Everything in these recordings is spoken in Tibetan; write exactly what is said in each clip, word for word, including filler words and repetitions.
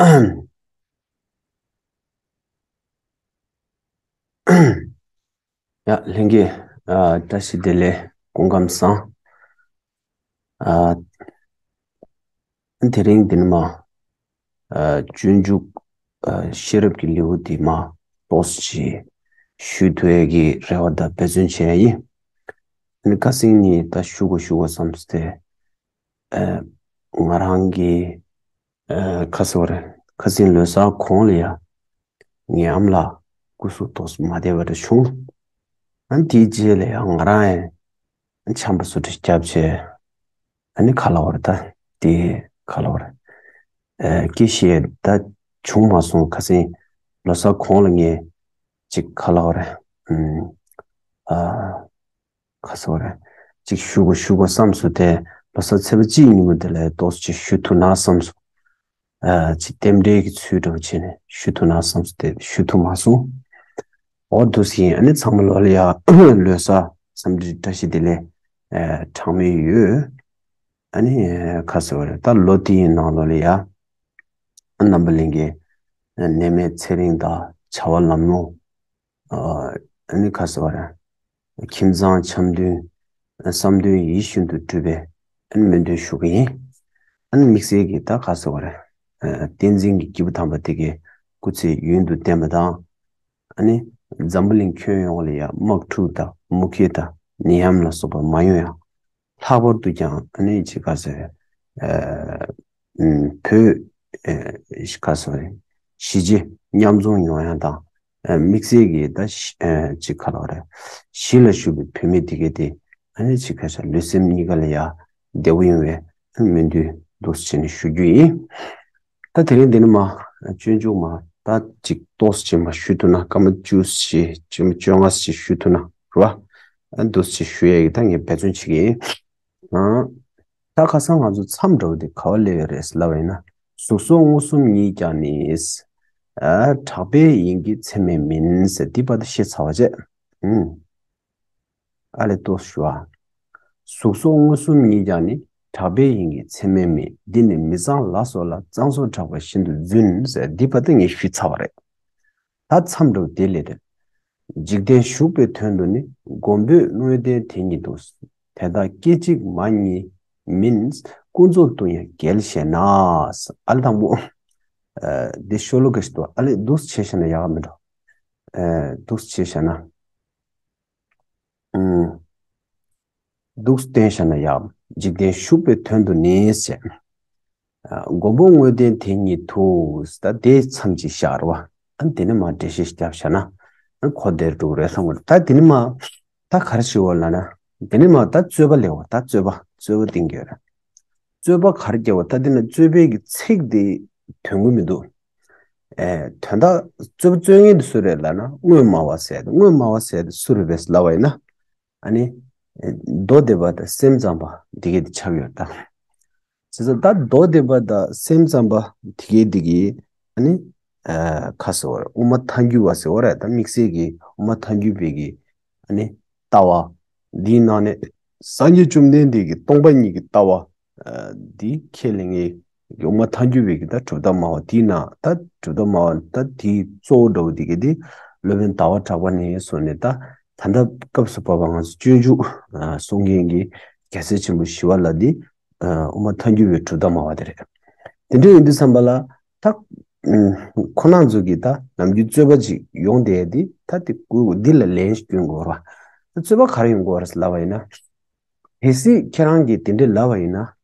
ཡ་ལྷན་རྒྱས། ཨ་བཀྲ་ཤིས་བདེ་ལེགས། སྐུ་ཁམས་བཟང་། ཨ་དེ་རིང་འདི་ནི་མ་ཨ་སྤྱོད་འཇུག་ཨ་ཤེས་རབ་ཀྱི་ལེའུ་འདི་མ་ཏོག་ཙམ་ཞུ་ཐུབ་ཡས་ཀྱི་རེ་བ་དང་འབད་བརྩོན་བྱེད་ཡ་ཡིན། ཨ་ནི་ཁ་སང་ནི་ད་ཞུ་དགོས་ཞུ་དགོས་བསམས་ཏེ། ཨ་ང་རང་གི་ཨ་ཁ་སང་རེད། ཁ་སང་ལོ་གསར་གོང་ལ་ཡ། ངའི་ཨ་མ་ལགས་སྐུ་གཟུགས་ཏོག་ཙམ་མ་བདེ་བ་འདྲ་བྱུང་། ཨ་ནི་དེའི་རྗེས་ལ་ཡང་ང་རང་ཡང་ཆམ་པ་སོ་འདྲ་བརྒྱབ་བྱས། ཨ་ནི་ག་ལབ་དགོས་རེད། ད་དེ་ག་ལབ་དགོས་རེད། ཨ་སྐྱེ་ཤི་ད་བྱུང་མ་སོང་། ཁ་སང་ལོ་གསར་གོང་ལ་ངས་ཅིག་ག་ལབ་དགོས་རེད། ཨ་ཁ་སང་རེད། ཅིག་ཞུ་དགོས་ཞུ་དགོས་བསམས་སོང་། དེ་ལོ་གསར་ཚེས་པ་གཅིག་ཉིན་མོ་དེ་ལ་ཏོག་ཙམ་ཅིག་ཞུ་ཐུབ་ན་བསམས་སོང་། ཨ་ཅིག་རྟེན་འབྲེལ་གྱི་ཚུལ་འདྲ་བོ་བྱས་ནས་ཞུ་ཐུབ་ན་བསམས་སོང་། དེ་ཞུ་ཐུབ་མ་སོང་། འོ་འདུག་སེ་ཡིན། ཨ་ནི་ཚང་མ་ལོ་ལ་ཡ་ལོ་གསར་འཚམས་འདྲི་བཀྲ་ཤིས་བདེ་ལེགས་ཨ་གྲངས་མེད་ཡོད། ཨ་ནི་ཁ་སང་རེད། ད་ལོ་དེའི་ནང་ལོ་ལ་ཡ་ཨ་རྣམ་པ་ལྷན་རྒྱས་ནད་མེད་ཚེ་རིང་དང་བྱ་བ་ལམ་ལྷོང་། ཨ་ནི་ཁ་སང་རེད། ཁྱིམ་ཚང་འཆམ་མཐུན། བསམ་དོན་ཡིད་བཞིན་དུ་འགྲུབ་པའི་ཨ་ནི་སྨོན་འདུན་ཞུ་གི་ཡིན། ཨ་ནི་དམིགས་བསལ་གྱི་ད་ཁ་སང་རེད། བསྟན་འཛིན་གྱི་སྐྱེས་བུ་དམ་པ་དེ་གའི་སྐུ་ཚེ་ཡུན་དུ་བརྟན་པ་དང་། ཨ་ནི་འཛམ་བུ་གླིང་ཁྱོན་ཡོངས་ལ་ཡང་དམག་འཁྲུག་དང་མུ་གེ་དང་ནད་ཡམས་ལ་སོགས་པ་མ་ཡོང་ཡང་། ལྷག་པར་དུ་ཀྱང་ཨ་ནི་ཅིག་ག་ཟེར། ཨ་ཨམ་བོད་ཨ་ག་ཟེར་བ་རེད། གཞིས་བྱེས་མཉམ་འཛོམས་ཡོང་ཡ་དང་། ཨ་དམིགས་བསལ་གྱི་ད་གཞིས་ཨ་ཅིག་ག་ལབ་རེད། གཞིས་ལ་བཞུགས་པའི་བོད་མི་དེ་གའི་དེ་ཨ་ནི་ཅིག་ག་ཟེར། ལུས་སེམས་གཉིས་ཀ་ལ་ཡ་བདེ་པོ་ཡོང་བའི་སྨོན་འདུན་འདུག་སེ་བྱས་ནས་ཞུ་རྒྱུ་ཡིན། ད་དེ་རིང་འདི་ནི་མ་སྤྱོད་འཇུག་མ་ད་ཅིག་ཏོག་ཙམ་མ་ཞུ་ཐུབ་ན། སྐར་མ་བཅུ་ཞིག་བཅོ་ལྔ་ཞིག་ཞུ་ཐུབ་ན་རེད་བ། ཨ་འདུག་སེ་ཞུ་ཡ་གི་ད་ངས་འབད་བརྩོན་བྱེད་ཀྱི་ཡིན། ཨ་ད་ཁ་སང་ང་ཚོ་མཚམས་འདྲ་བོ་དེ་ག་པར་སླེབས་ཡོད་རེད་ལབ་པ་ཡིན་ན། གཟུགས་སོགས་མངོན་སུམ་ཉིད་ཀྱང་ནི། ཨ་གྲགས་པས་ཡིན་གྱི་ཚད་མས་མིན་ཟེར། འདི་བར་དུ་བཤད་ཚར་བ་བྱས། ཨུམ། ཨ་ལས་ཏོག་ཞུ་ཨ། གཟུགས་སོགས་མངོན་སུམ་ཉིད་ཀྱང་ནི། གྲགས་པས་ཡིན་གྱི་ཚད་མས་མིན། འདི་ནི་མི་གཙང་ལ་སོགས་ལ། གཙང་སོགས་གྲགས་པ་བཞིན་དུ་རྫུན་ཟེར། འདི་བར་དུ་ངས་ཞུས་ཚར་བ་རེད། ད་མཚམས་འདྲ་བོ་དེ་ལས་རེད། འཇིག་རྟེན་ཞུགས་པའི་དོན་དུ་ནི། མགོན་པོས་དངོས་བསྟན་དེ་ཉིད་དུ། དེ་དག་སྐད་ཅིག་མ་ཉིད་མིན། ཀུན་རྫོབ་ཏུ་ཡང་འགལ་ཞེ་ན། ཨ་ལས་དང་པོ། ཨ་འདི་ཤོ་ལོ་ཀ་ཞིག་འདུག་ཨ་ལས་འདུག་སེ་བྱས་བཞག་ན་ཡག་ག་མི་འགྲོ། ཨ་འདུག་སེ་བྱས་བཞག་ན། ཨུམ། འདུག་སེ་བསྟན་བཞག་ན་ཡག་འཇིག་རྟེན་ཞུགས་པའི་དོན་དུ་ནི་ཟེར། ཨ་མགོན་པོ་དངོས་བསྟན་དེ་ཉིད་དུ། ད་དེ་མཚམས་ཅིག་བཞག་རེད་བ། ཨ་དེ་ནས་མར་འགྲེལ་བཤད་བརྒྱབ་བཞག་ན་ཨ་གོ་བདེར་འགྲོ་གི་རེད་བསམ་གི་འདུག་ད་དེ་ནས་མར་ད་ག་རེ་ཞུ་དགོས་ལབ་ན། དེ་ནས་མར་ད་རྩོད་པ་སླེབས་པ། ད་རྩོད་པ་རྩོད་པ་གཏིང་གི་རེད། རྩོད་པ་ག་རེ་བརྒྱབ་པ། ད་དེ་ན་རྩོད་པའི་གི་ཚིག་དེ་དོན་གི་མི་འདུག་ཨེ་དོན་དག་རྩོད་པ་རྩོད་མཁན་དེ་སུ་རེད་ལབ་ན། དངོས་སྨྲ་བ་ཟེར་དེ། དངོས་སྨྲ་བ་ཟེར་དེ་སུ་རེད་པས་ལབ་པ་ཡིན་ན། ཨ་ནི་ཨེ་མདོ་སྡེ་པ་དང་སེམས་ཙམ་པ་འདི་གས་དེ་ཆགས་ཡོད་ད། བྱས་ཙང་ད་མདོ་སྡེ་པ་དང་སེམས་ཙམ་པ་འདི་གས་དེ་གིས་ཨ་ནི་ཨ་ག་ཟེར་བ་རེད། དབུ་མ་ཐལ་འགྱུར་བ་ཟེར་བ་རེད། ད་དམིགས་བསལ་གྱི་དབུ་མ་ཐལ་འགྱུར་བའི་གི་ཨ་ནི་ལྟ་བ་འདིའི་ནང་ནས་སངས་རྒྱས་བཅོམ་ལྡན་འདས་ཀྱི་སྟོང་པ་ཉིད་ཀྱི་ལྟ་བ་ཨ་འདི་ཁས་ལེན་མཁན་གྱི་དབུ་མ་ཐལ་འགྱུར་བའི་གི་ད་གྲུབ་མཐའ་སྨྲ་བ་དེའི་ནང་། ད་གྲུབ་མཐའ་སྨྲ་བ་ད་དེའི་གཙོ་བོ་འདྲ་བོ་དེ་གས་དེ་སློབ་དཔོན་ཟླ་བ་གྲགས་པ་ནས་བཟུང་ནས་ད་ད་ལྟ་སྐབས་སུ་བབ་པ་ང་ཚོ་སྤྱོད་འཇུག་ཨ་གསུང་མཁན་གྱི་རྒྱལ་སྲས་ཆེན་པོ་ཞི་བ་ལྷ་འདི་ཨ་དབུ་མ་ཐལ་འགྱུར་བའི་གྲུབ་མཐའ་སྨྲ་བ་དེ་རེད། དེ་འདྲ་ཡིན་དུས་ཙམ་པ་ལ་ད་ཨུམ་ཁོ་རང་ཚོ་གི་ད་ནམ་རྒྱུན་རྩོད་པ་ཅིག་ཡོང་བསྡད་ཡ་འདི་ད་དེ་དགོས། འདི་ལ་ལན་ཞིག་སྐྱོན་དགོས་རེད་བ། རྩོད་པ་ག་རེ་ཡོང་དགོས་རེད་ལབ་པ་ཡིན་ན། གལ་སྲིད་ཁྱེད་རང་གིས་དེ་འདྲ་ལབ་པ་ཡིན་ན།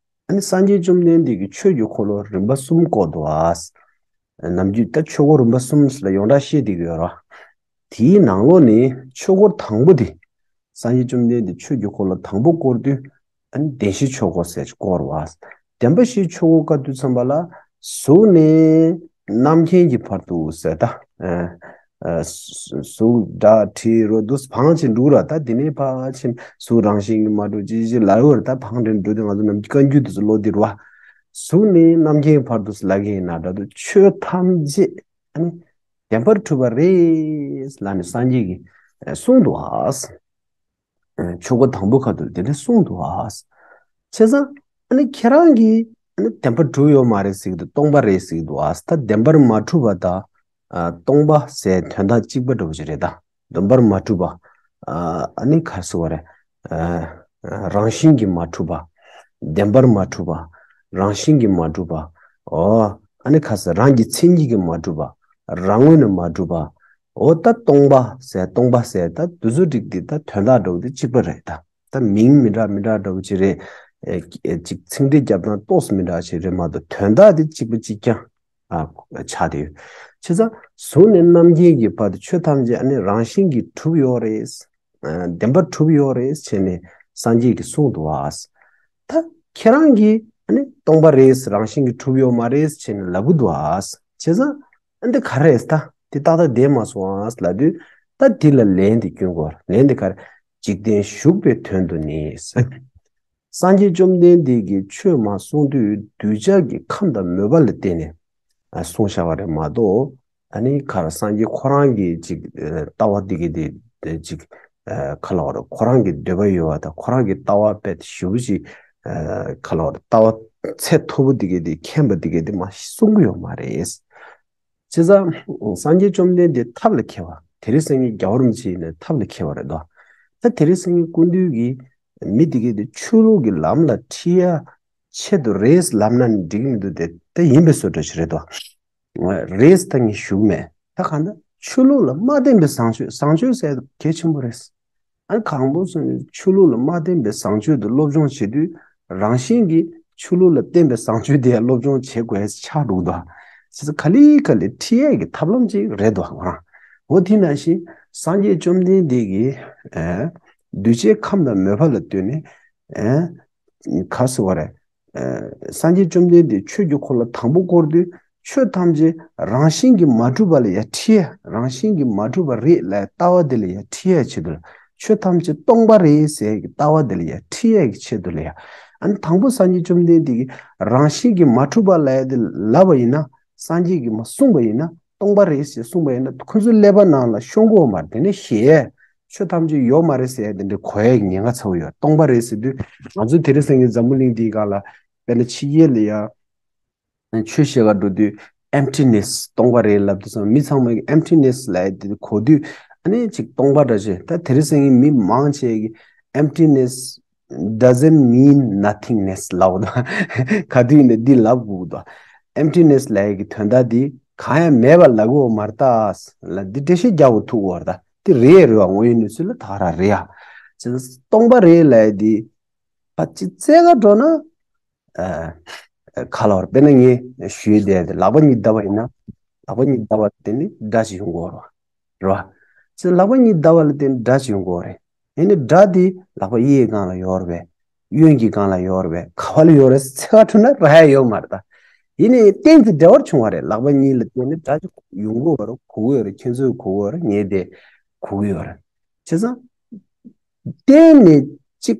ཨ་ནི་སངས་རྒྱས་བཅོམ་ལྡན་འདས་ཀྱིས་ཆོས་ཀྱི་འཁོར་ལོ་རིམ་པ་གསུམ་བསྐོར་འདུག་ཨ། ནམ་རྒྱུན་ད་ཆོས་འཁོར་རིམ་པ་གསུམ་ལ་ཡོངས་གྲགས་བཤད་བསྡད་ཀྱི་ཡོད་རེད་བ། དེའི་ནང་ལོགས་ནས་ཆོས་འཁོར་དང་པོ་དེ། སངས་རྒྱས་བཅོམ་ལྡན་འདས་ཆོས་ཀྱི་འཁོར་ལོ་དང་པོ་བསྐོར་དུས། ཨ་ནི་བདེན་བཞིའི་ཆོས་འཁོར་ཟེར་བསྐོར་བ། བདེན་པ་བཞིའི་ཆོས་འཁོར་བཀའ་དུས་ཙམ་པ་ལ། གཟུགས་ནས་རྣམ་མཁྱེན་གྱི་བར་དུ་ཟེར་ད། ཨ་ཨ་གཟུགས་སྒྲ་དྲི་རོ་དུ་བང་ཆེན་འདུག་ར། ད་དེ་ནས་ཕར་ཕྱིན་གཟུགས་རང་བཞིན་གྱིས་མ་གྲུབ་ཅི་ཞིག་ལ་ཡོད་ར། ད་བང་ཆེན་འགྲོ་དུས་ང་ཚོ་ནམ་རྒྱུན་བཀའ་འགྱུར་དུ་ལོ་འདིར་བ། གཟུགས་ནས་རྣམ་མཁྱེན་བར་དུ་ལ་གིན་ན་འདྲ་དུ་ཆོས་ཐམས་ཅད་ཨ་ནི་བདེན་པར་གྲུབ་པ་རེད་ལབ་ནས་སངས་རྒྱས་ཀྱིས་གསུངས་འདུག་ཨ། ཆོས་འཁོར་དང་པོ་ཁ་ཐུག་དེ་འདྲ་གསུངས་འདུག་ཨ། བྱས་ཙང་ཨ་ནི་ཁྱེད་རང་གིས་ ཨ་ནི་བདེན་པར་གྲུབ་ཡོད་མ་རེད་ཟེར་གྱི་འདུག་སྟོང་པ་རེད་ཟེར་གྱི་འདུག་ཨ་ད་བདེན་པར་མ་གྲུབ་པ་དང་། ཨ་སྟོང་པ་ཟེར་དོན་དག་གཅིག་པ་འདྲ་པོ་ཅིག་རེད་ད། བདེན་པར་མ་གྲུབ་པ། ཨ་ཨ་ནི་ག་རེ་ཟེར་བ་རེད། ཨ་རང་བཞིན་གྱིས་མ་གྲུབ་པ། བདེན་པར་མ་གྲུབ་པ། རང་བཞིན་གྱིས་མ་གྲུབ་པ། ཨོ། ཨ་ནི་ག་རེ་ཟེར། རང་གི་མཚན་ཉིད་ཀྱིས་མ་གྲུབ་པ། རང་ངོས་ནས་མ་གྲུབ་པ། ཨོ་ད་སྟོང་པ་ཟེར་སྟོང་པ་ཟེར་ད་དེ་ཚོ་རིགས་འདི་ད་དོན་དག་འདྲ་པོ་དེ་གཅིག་པ་རེད་ད། ད་མིང་མི་འདྲ་མི་འདྲ་འདྲ་པོ་ཅིག་རེད། ཨེ་ཨེ་ཅིག་ཚིག་འགྲེལ་རྒྱབ་སྟངས་ཏོག་ཙམ་མི་འདྲ་ཅིག་རེད་མ་གཏོགས་དོན་དག་དེ་གཅིག་པ་གཅིག་རྐྱང་ཨ་ཆགས་བསྡད་ཡོད། བྱས་ཙང་གཟུགས་ནས་རྣམ་མཁྱེན་གྱི་བར་དུ་ཆོས་ཐམས་ཅད་ཨ་ནི་རང་བཞིན་གྱིས་གྲུབ་ཡོད་རེད། ཨ་བདེན་པར་གྲུབ་ཡོད་རེད་བྱས་ནས་སངས་རྒྱས་ཀྱིས་གསུངས་འདུག་ཨ། ད་ཁྱེད་རང་གིས་ཨ་ནི་སྟོང་པ་རེད་རང་བཞིན་གྱིས་གྲུབ་ཡོད་མ་རེད་བྱས་ནས་ལབ་གི་འདུག་ཨ། བྱས་ཙང་། ཨ་འདི་ག་རེ་རེད། ད་འདི་ཏག་ཏག་བསྡད་མ་སོང་ཨ་ལབ་དུས། ད་འདི་ལ་ལན་འདི་སྐྱོན་དགོས། ལན་འདི་ག་རེ། འཇིག་རྟེན་ཞུགས་པའི་དོན་དུ་ནི། སངས་རྒྱས་བཅོམ་ལྡན་འདས་ཀྱིས་ཆོས་མ་གསུངས་དུས་གདུལ་བྱ་གི་ཁམས་དང་མོས་པ་ལ་བརྟེན་ནས་ཨ་གསུངས་བཞག་པ་རེད་མ་གཏོགས། ཨ་ནི་ག་རེ་སངས་རྒྱས་ཁོ་རང་གི་ཅིག་ཨ་ལྟ་བ་འདི་གི་འདི་ཅིག་ཨ་ག་ལབ་དགོས་རེད། ཁོ་རང་གི་འདོད་པ་ཡོད་པ་དང་ཁོ་རང་གི་ལྟ་བ་དཔེ་ཞེ་པོ་ཅིག་ཨ་ག་ལབ་དགོས་རེད། ལྟ་བ་ཚད་མཐོ་པོ་འདི་གི་འདི་མཁྱེན་པ་འདི་གི་འདི་མ་གསུང་གི་ཡོད་མ་རེད། བྱས་ཙང་། སངས་རྒྱས་བཅོམ་ལྡན་འདས་ཐབས་ལ་མཁས་པ། དེ་རིང་སང་ཉིན་རྒྱལ་བ་རིན་པོ་ཆེ་ཡིན་ན་ཐབས་ལ་མཁས་པ་རེད་དོ། ད་དེ་རིང་སང་ཉིན་སྐུ་མདུན་གྱིས་མི་དེ་གས་དེ་ཆོས་ལུགས་ཀྱི་ལམ་ལ་ཁྲིད་ཡ་ཆེད་དུ་རེད་ལབ་ན་འགྲིག་གི་མི་འདུག་དེ་ད་ཡིན་པའི་བཟོ་འདྲ་ཞིག་རེད་དོ། རེད་ད་ངས་ཞུ་གི་མེད། ད་གང་ལྟར་ཆོས་ལུགས་ལ་མ་བརྟེན་པའི་བཟང་སྤྱོད་བཟང་སྤྱོད་ཟེར་གལ་ཆེན་པོ་རེད། ཨ་ནི་གང་པོ་སོང་ནས་ཆོས་ལུགས་ལ་མ་བརྟེན་པའི་བཟང་སྤྱོད་དུ་སློབ་སྦྱོང་བྱེད་དུས་རང་བཞིན་གྱིས་ཆོས་ལུགས་ལ་བརྟེན་པའི་བཟང་སྤྱོད་དེ་ཡང་སློབ་སྦྱོང་བྱེད་དགོས་ཆགས་འདུག་ད། བྱས་ཙང་ག་ལེ་ག་ལེ་ཁྲིད་ཡས་ཀྱི་ཐབས་ལམ་ཅིག་རེད་འདུག་ཁོ་རང་། འོ་དེ་ནང་བཞིན་སངས་རྒྱས་བཅོམ་ལྡན་འདས་ཀྱིས་ཨ་གདུལ་བྱའི་ཁམས་དང་མོས་པ་ལ་ལྟོས་ནས་ཨ་ག་ཟེར་བ་རེད། སངས་རྒྱས་བཅོམ་ལྡན་འདས་ཆོས་ཀྱི་འཁོར་ལོ་དང་པོ་བསྐོར་དུས་ཆོས་ཐམས་ཅད་རང་བཞིན་གྱིས་མ་གྲུབ་པ་ལ་ཡ་ཁྲིད་ཡ། རང་བཞིན་གྱིས་མ་གྲུབ་པ་རེད་ལ་ལྟ་བ་དེ་ལ་ཡ་ཁྲིད་ཡ་ཆེད་དུ་ལ་ཆོས་ཐམས་ཅད་སྟོང་པ་རེད་ཟེར་གྱི་ལྟ་བ་དེ་ལ་ཡ་ཁྲིད་ཡ་གི་ཆེད་དུ་ལ་ཡ། ཨ་ནི་དང་པོ་སངས་རྒྱས་བཅོམ་ལྡན་འདས་ཀྱིས་རང་བཞིན་གྱིས་མ་གྲུབ་པ་ལ་ཡ་དེ་ལབ་པ་ཡིན་ན། སངས་རྒྱས་ཀྱིས་མ་གསུངས་པ་ཡིན་ན་སྟོང་པ་རེད་ཟེར་གསུངས་པ་ཡིན་ན་ཁོ་ཚོའི་ཀླད་པ་ནང་ལ་ཤོང་གི་ཡོད་མ་རེད། དེ་ནས་ཞེ་ཡས་ཆོས་ཐམས་ཅད་ཡོད་མ་རེད་ཟེར་ཡ་དེ་འདྲ་གོ་ཡ་གི་ཉེན་ཁ་ཚ་པོ་ཡོད། སྟོང་པ་རེད་ཟེར་དུས་ང་ཚོ་དེ་རིང་སང་ཉིན་འཛམ་བུ་གླིང་འདིའི་སྒང་ལ་དཔེར་ན་ཕྱི་རྒྱལ་ལ་ཡ། ཆོས་བཤད་ག་འགྲོ་དུས་emptiness སྟོང་པ་རེད་ལབ་དུས་ཙམ་མི་ཚང་མ་གི་emptiness ལབ་ཡ་དེ་གོ་དུས་ཨ་ནི་ཅིག་སྟོང་པ་འདྲ་ཅིག་ད་དེ་རིང་སང་ཉིན་མི་མང་ཆེ་གི་emptiness doesn't mean nothingness ལབ་དང་ག་དུས་ཡིན་ན་འདི་ལབ་དགོས་དང་emptiness ལབ་ཡ་གི་དོན་དག་འདི་གང་ཡང་མེད་པ་ལབ་དགོས་མ་རེད་ད་ལ་འདི་འགྲེལ་བཤད་རྒྱག་དགོས་ཐུག་གོ་རེད་ད། འདི་རེད་རེད་བ། དངོས་ཡོད་གནས་ཚུལ་ལ་ད་ག་རང་རེད་ཡ། ཅེས་སྟོང་པ་རེད་ལབ་ཡ་འདི་ཕ་ཅི་བཙལ་ག་འགྲོ་ན། ཨ་ཁ་ལོ་བར་དཔེར་ན་ངས་ཞུས་བསྡད་དེ་ལག་པ་གཉིས་བརྡབས་པ་ཡིན་ན་ལག་པ་གཉིས་བརྡབས་པ་ལ་བརྟེན་ནས་སྒྲ་ཞིག་ཡོང་གི་ཡོད་རེད་བ། ཅེས་ལག་པ་གཉིས་བརྡབས་པ་ལ་བརྟེན་ནས་སྒྲ་ཞིག་ཡོང་གི་ཡོད་རེད། ཡིན་ནའི་སྒྲ་དེ་ལག་པ་གཡས་སྒང་ལ་ཡོད་རེད་པས། གཡོན་གྱི་སྒང་ལ་ཡོད་རེད་པས། ག་བ་ལ་ཡོད་རེད་ཟེར་བ་འཕྲོད་ན་རག་ཡ་ཡོད་མ་རེད་ད། ཡིན་ནའི་གཏན་དུ་འབྲེལ་བར་བྱུང་བ་རེད། ལག་པ་གཉིས་ལ་བརྟེན་ནས་སྒྲ་ཅིག་ཡོང་གི་ཡོད་རེད། གོ་གི་ཡོད་རེད། ཁྱེད་ཚོས་གོ་གི་ཡོད་རེད། ངས་དེ་གོ་གི་ཡོད་རེད། བྱས་ཙང་། གཏན་ནས་གཅིག་